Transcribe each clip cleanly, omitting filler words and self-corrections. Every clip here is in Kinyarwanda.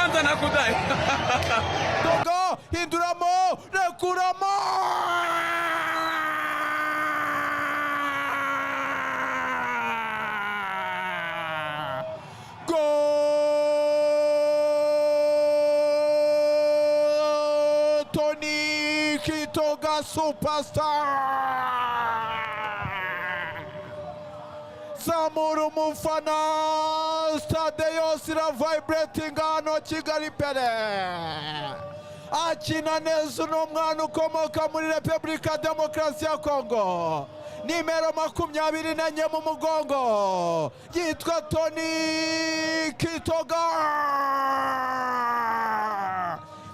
Kwanza nakudai. Togo hinduramo, rekuramo. Gol! Tony Kitoga Superstar! Zamura umufana, stade yose iravibratinga hano Kigali Pele. Akina neza uno mwana ukomoka muri Repubulika Demokarasi ya Kongo, nimero 24 mu mugongo, yitwa Tony Kitoga.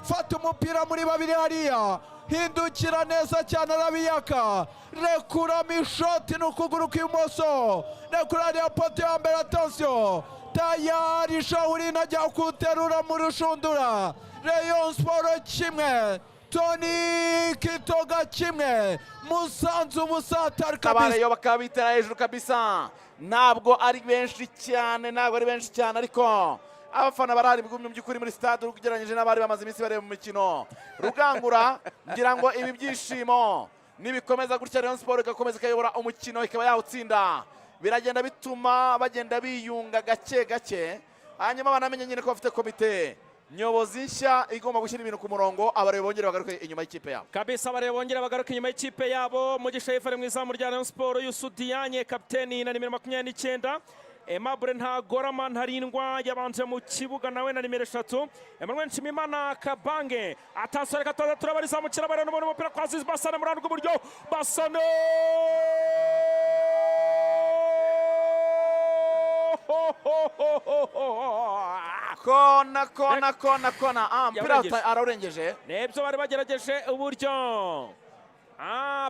Fata umupira muri babiri hariya, hindukira neza cyane, arabiyaka, rekuramo ishoti n'ukuguru kw'ibumoso, rekura hariya poteau ya mbere. Attention, tayari Shawurina ajya kuterura mu rushundura. Rayon Sport 1, Tony Kitoga 1, Musanze 0 atari kabisa. Abareyo bakaba bitera hejuru kabisa. Ntabwo ari benshi cyane, ntabwo ari benshi cyane, ariko abafana barahari mu by'ukuri muri stade ugereranyije n'abari bamaze iminsi bareba mu mikino. Rugangura, ngira ngo ibi byishimo nibikomeza gutya, Rayon Sport igakomeza ikayobora umukino, ikaba yawutsinda, biragenda bituma bagenda biyunga gake gake, hanyuma banamenye nyine ko bafite komite nyobozi nshya igomba gushyira ibintu ku murongo. Abareba bongere bagaruke inyuma y'ikipe yabo. Kabisa, bareba bongera bagaruka inyuma y'ikipe yabo. Mugisha Yves mu izamu rya Rayon Sport, Yusu Dianye kapiteni na nimero 29, Aimable Ntagorama Ntarindwa yabanje mu kibuga nawe na nimero 3, Emmanuel Nshimimana Kabange. Attention, reka tuza turabarizamukira, bareba n'ubona umupira kwa Aziz Basane mu ruhande rw'iburyo. Basane. Kona, kona, kona, kona. Ah, umupira. Yawurengeje. Arawurengeje. Nibyo, bari bagerageje uburyo.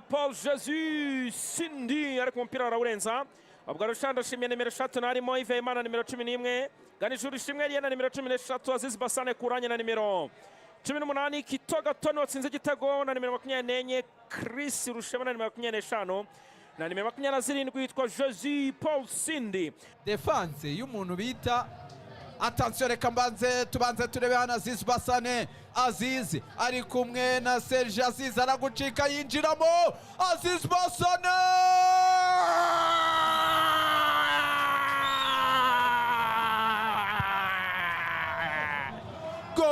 Paul Jesus Sindi, ariko umupira arawurenza. Ubwo Rushanda ashimye nimero 3, narimo Yves Imana nimero 11, Ganijuru Ishimwe Eliya na nimero 13, Aziz Basane Kuranye na nimero 18, Kitoga Tony watsinze igitego na nimero 24, Chris Rushema na nimero 25, na nimero 27 yitwa Jesus Paul Sindi. Défense y'umuntu bita, attention, reka mbanze tubanze turebe hano Aziz Basane. Aziz ari kumwe na Serge. Aziz aragucika, yinjiramo Aziz Basane. Gol!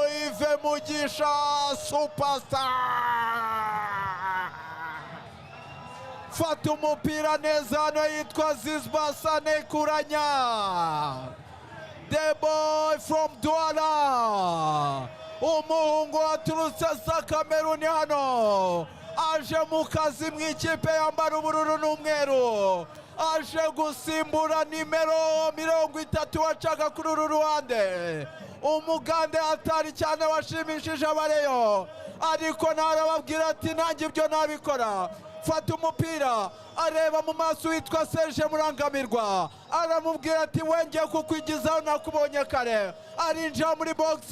Yves Mugisha Superstar fata umupira neza hano, yitwa Aziz Basane Kuranya, the boy from Douala, umuhungu waturutse za Kameruni hano, aje mu kazi mu ikipe yambara ubururu n'umweru, aje gusimbura nimero 30 wacaga kuri uru ruhande, umugande atari cyane washimishije abareyo, ariko ntarababwira ati nanjye ibyo nabikora. Fata umupira, areba mu maso witwa Serge Murangamirwa, aramubwira ati wengeye kukwigizaho, nakubonye kare. Arinjira muri box,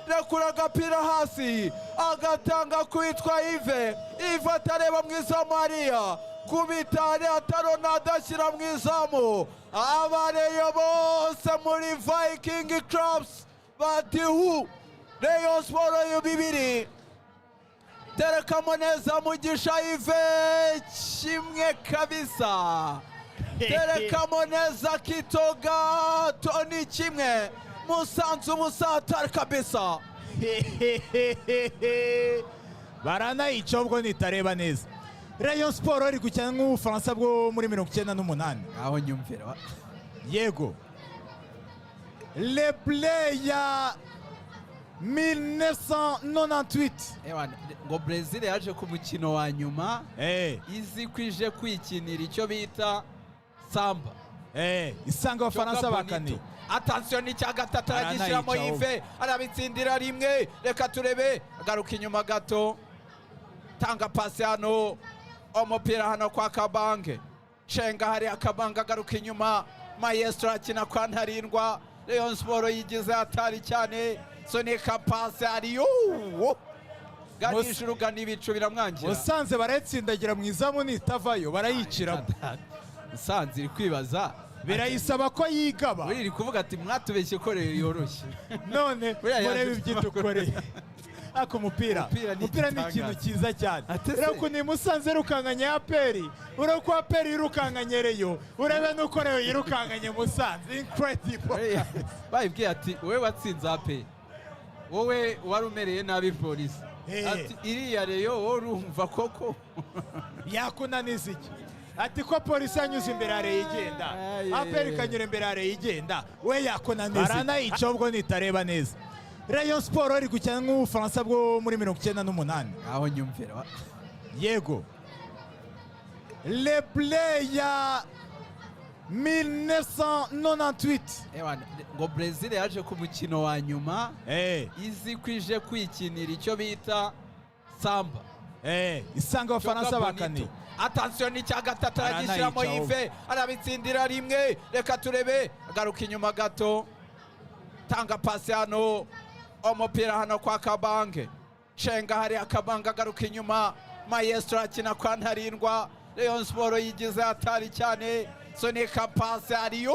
rekura agapira hasi, agatanga kuwitwa Yves. Yves atareba mu izamu hariya, kubita hariya atarona, adashyira mu izamu. Abareyo bose muri Viking Clubs bati hu. Rayon Sport 2, terekamo neza Mugisha Yves 1 kabisa, terekamo neza Kitoga Tony 1, Musanze 0 atari kabisa. Baranayica ubwo nitareba neza. Rayon Sport iri gukina nk'Ubufaransa bwo muri 98. Aho nyumvira. Yego, le play ya 1998. Ewana, ngo Brazil yaje ku mukino wa nyuma izi ko ije kwikinira icyo bita samba. Isanga Abafaransa Joga bakaniye. Bonito. Attention, ni icya gatatu, aragishyiramo. Aranayicaho. Yves arabitsindira rimwe. Reka turebe, agaruka inyuma gato, tanga pasi hano, umupira hano kwa Kabange, cenga hariya Kabange, agaruka inyuma, Maestro akina kwa Ntarindwa. Rayon Sport yigize hatari cyane, sunika pasi hariyo, ganisha urugana ibicu biramwangira. Musanze barayitsindagira mu izamu, nitavayo barayiciramo. Musanze iri kwibaza Birayisaba ko yigaba. Buriya iri kuvuga ati: "Mwatubeshye ko rero yoroshye." None Buriya yaje murebe ibyo dukoreye. Ariko umupira, Umupira ni umupira ni ikintu igitangaza. cyiza cyane. Ate se? Urebe ukuntu iyi Musanze yirukankanye APR, urebe uko APR yirukankanye Rayon, urebe n'uko Rayon yirukankanye Musanze. Incredible. Buriya bayibwiye ati: "Wowe watsinze APR, wowe wari umereye nabi Polisi." Ati: "Iriya Rayon wowe urumva koko Yakunaniza iki?" Ati: "Ko Polisi yanyuze imbere ya Rayon igenda, Ay, APR ay, ikanyura imbere ya Rayon igenda, we yakunaniza iki?" Baranayica ubwo nitareba neza. Rayon Sport iri gukina nk'Ubufaransa bwo muri 98. Aho nyumvira. Yego, Le Bleu ya 1998. Ewana, ngo Brazil yaje ku mukino wa nyuma izi ko ije kwikinira icyo bita samba. Isanga Abafaransa Joga bakaniye. Bonito. Attention, ni icya gatatu, aragishyiramo. Aranayica. Yive arabitsindira rimwe. Reka turebe, garuka inyuma gato, tanga pasi hano, umupira hano kwa Kabange, cenga hariya Kabange, agaruka inyuma, Maestro akina kwa Ntarindwa. Rayon Sport yigize hatari cyane, sunika pasi hariyo,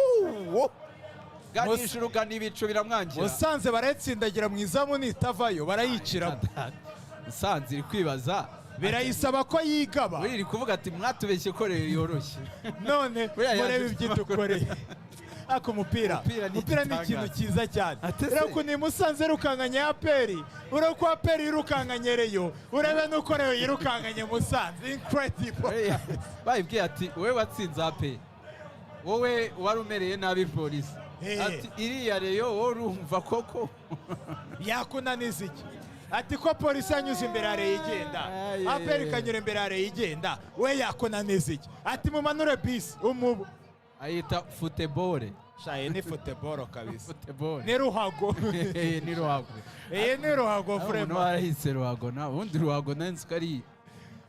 ganisha ugana ibicu biramwangira. Musanze barayitsindagira mu izamu, nitavayo barayiciramo. Musanze iri kwibaza. Birayisaba ko yigaba. Buriya iri kuvuga ati: "Mwatubeshye ko rero yoroshye." None Buriya yaje murebe ibyo dukoreye. Ariko umupira, Umupira ni umupira ni ikintu igitangaza. cyiza cyane. Ate se? Urebe ukuntu iyi Musanze yirukankanye APR, urebe uko APR yirukankanye Rayon, urebe n'uko Rayon yirukankanye Musanze. Incredible. Buriya bayibwiye ati: "Wowe watsinze APR, wowe wari umereye nabi Polisi." Ati: "Iriya Rayon wowe urumva koko Yakunaniza iki?" Ati: "Ko Polisi yanyuze imbere ya Rayon igenda, Ay, APR ay, ikanyura imbere ya Rayon igenda, we yakunaniza iki?" Ati: "Mumanure bisi umubu." Ayita football. Shaye, ni football kabisa. Football. Ni ruhago. Ni ruhago. Iyi ni ruhago. Umuntu Vraiment. warahise ruhago, na ubundi ruhago nari nzi ko ari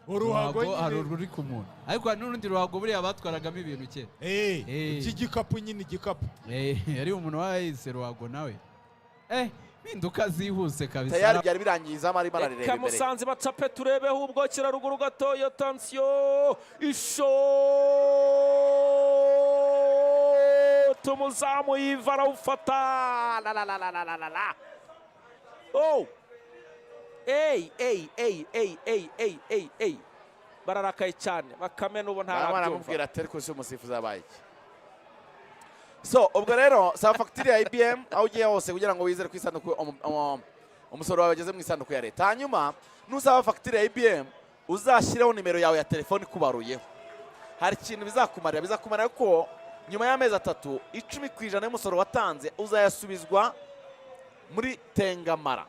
Uruhago hari nyine. ururi ku muntu, ariko hari n'urundi ruhago buriya batwaragamo ibintu kera. Iki gikapu nyine, igikapu. Yari umuntu warahise ruhago nawe. Impinduka zihuse kabisa. Tayari byari birangiye, izamu arimo ararireba Reka imbere. Musanze bacape turebeho ubwo ruguru gatoya. Attention, ishoti, umuzamu yiva arawufata. La la la la la la la la, oh, ey ey ey ey ey ey ey ey, bararakaye cyane, Bakame n'ubu Barimo ntarabyumva. Baramubwira ati: "Ariko se umusifuzi yabaye iki?" So ubwo rero saba fagitire ya EBM aho ugiye hose kugira ngo wizere ko isanduku umusoro wawe wageze mu isanduku ya leta. Hanyuma nusaba fagitire ya EBM uzashyireho nimero yawe ya telefone ikubaruyeho. Hari ikintu bizakumarira. Bizakumarira ko nyuma y'amezi 3, 10% y'umusoro watanze uzayasubizwa muri Tengamara.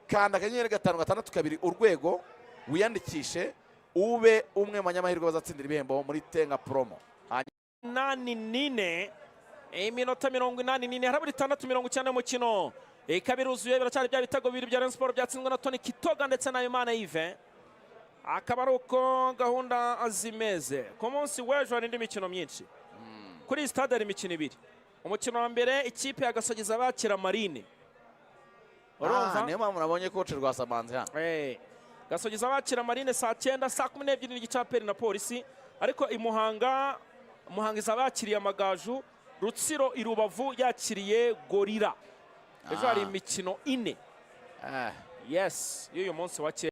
Kanda *562# wiyandikishe, ube umwe mu banyamahirwe bazatsindira ibihembo muri Tenga Promo. 84, iminota 84, harabura 6 90 y'umukino. Ikaba iruzuye, biracyari bya bitego bibiri bya Rayon Sport byatsinzwe na Tony Kitoga ndetse na Imana Yves. Akaba ari uko gahunda zimeze. Ku munsi w'ejo hari indi mikino myinshi kuri iyi stade. Hari imikino ibiri. Umukino wa mbere, ikipe ya Gasogi bakira Marine. Urumva? Niyo mpamvu nabonye coach Rwasamanzi hano. Gasogi bakira Marine saa 9. Saa 12:30 APR na Polisi. Ariko i Muhanga, Muhanga izaba yakiriye Amagaju, Rutsiro i Rubavu yakiriye Gorilla. Ejo hari imikino ine. Yes, y'uyu munsi wa kera.